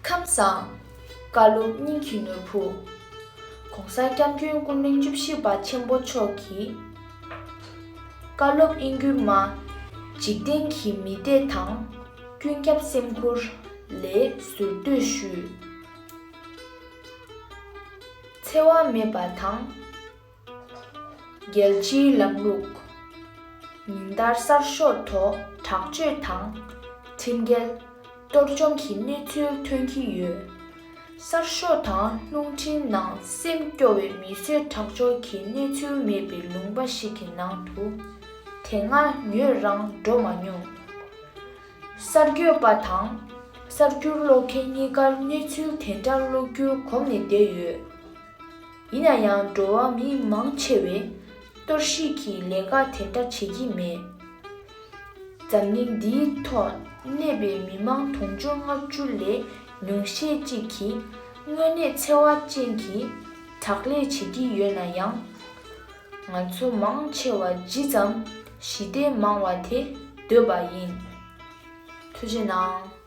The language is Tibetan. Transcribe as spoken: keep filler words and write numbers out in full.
ཁམས་བཟང་། བཀའ་སློབ་སྙིང་གི་ནོར་བུ། ༸གོང་ས་༸སྐྱབས་མགོན་སྐུ་ཕྲེང་བཅུ་བཞི་པ་ཆེན་པོ་མཆོག་གིས། བཀའ་སློབ་ཨིན་སྒྱུར་མ། འཇིག་རྟེན་གྱི་མི་སྡེ་དང་། ཀུན་ཁྱབ་སེམས་ཁུར་ལས་ཟུར་གཏོད་ཞུས། འཚེ་བ་མེད་པ་དང་། རྒྱལ་སྤྱིའི་ལམ་ལུགས། ཉིན་ལྟར་གསར་ཤོག་ཐོག་དྲག་སྤྱོད་དང་། ཁྲིམས་འགལ། གཏོར་བཅོམ་གྱི་གནས་ཚུལ་ཐོན་གྱི་ཡོད། གསར་ཤོག་དང་རླུང་འཕྲིན་ནང་སེམས་སྐྱོ་བའི་མི་གསོད་ཁྲག་སྦྱོར་གྱི་གནས་ཚུལ་མེད་པའི་ལུང་པ་ཞིག་གི་ནང་དུ། དེ་སྔ་ངོས་རང་འགྲོ་མ་མྱོང་། གསར་འགོད་པ་དང་གསར་འགྱུར་ཀློག་མཁན་གཉིས་ཀར་གནས་ཚུལ་དེ་འདྲ་ཀློག་རྒྱུར་གོམས་ནས་བསྡད་ཡོད། ཡིན་ན་ཡང་འགྲོ་བ་མི་མང་ཆེ་བས་གཏོར་བཤིག་གི་ལས་ཀ་དེ་འདྲ་བྱེད་ཀྱི་མེད། འཛམ་གླིང་འདིའི་ཐོག་གནས་པའི་མི་མང་དུང་ཕྱུར་ལྔ་བཅུ་ལས་ཉུང་ཤས་ཅིག་གིས་དངོས་གནས་འཚེ་བ་ཅན་གྱི་དྲག་ལས་བྱེད་ཀྱི་ཡོད་ན་ཡང་། ང་ཚོ་མང་ཆེ་བ་ཇི་ཙམ་ཞི་བདེ་མང་བ་དེ་འདོད་པ་ཡིན། ཐུགས་རྗེ་གནང་།